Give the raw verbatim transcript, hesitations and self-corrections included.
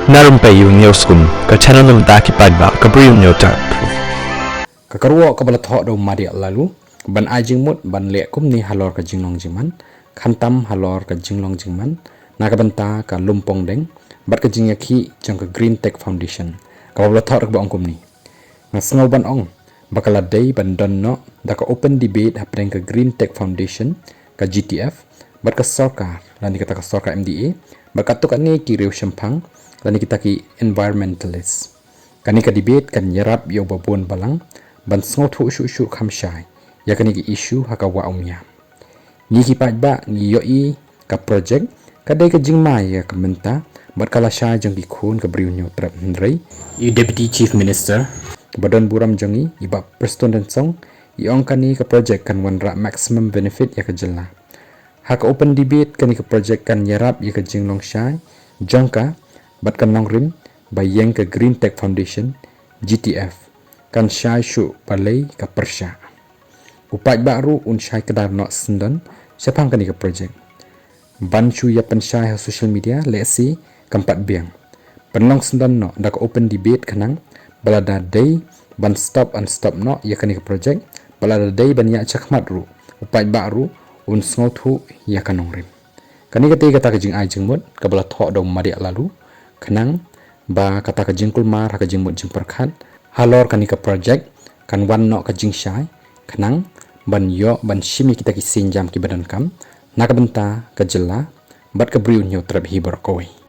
Na Rympei U Hynñiewskum, ka channel na ka bynta ki paidbah ka Bri U Hynñiewtrep. Ka kyrwoh kaba la thoh da u Madiah Laloo ban ai jingmut ban leh kumne halor ka jinglong jingman, khamtam halor ka jinglong jingman na ka bynta ka Lumpong Deng bad ka jingïakhih jong ka Green Tech Foundation, kaba la thoh ruh ba ong kumne: Nga sngew ban ong ba ka la dei ban don noh da ka open debate hapdeng ka Green Tech Foundation, ka G T F, bad ka sorkar, lane kata ka sorkar M D A, bad katto katne ki riewshemphang lane kita ki environmentalist. Kane ka debate kan ïarap ïa u ba bun balang ban sngewthuh shuh shuh kham shai ïa kane ka issue ha ka wah umïam. Ngi ki paidbah ngi ïohi ka project ka dei ka jingma ïa ka bynta bad ka lashai jong ki khun ka Bri U Hynñiewtrep, hynrei i Deputy Chief Minister ba don burom jong ngi, i Bah Prestone Tynsong, i ong kane ka project kan wanrah maximum benefit ïa ka jylla. Ha ka open debate kane ka project kan ïarap ïa ka jinglong shai jong ka bad ka nongrim ba ïeng ka Green Tech Foundation, G T F, kan shai shuh balei ka pyrshah. U paidbah ruh un shai kdar noh syndon shaphang kane ka project. Ban shu ïa pynshai ha social media lehse kam pat biang. Pynlong syndon noh da ka open debate khnang ba lada dei ban stop, yn stop noh ïa kane ka project, bad lada dei ban ïaid shakhmat ruh, u paidbah ruh un sngewthuh ïa ka nongrim. Kane ka dei kata ka jingai jingmut kaba la thoh da u Madiah Laloo khnang ba kata ka jingkulmar ha ka jingmut jingpyrkhat halor kane ka project kan wan noh ka jingshai khnang ban ïoh ban shim ïa kita ki sienjam kiba donkam na ka bynta ka jylla bad ka Bri U Hynñiewtrep hi baroh kawei.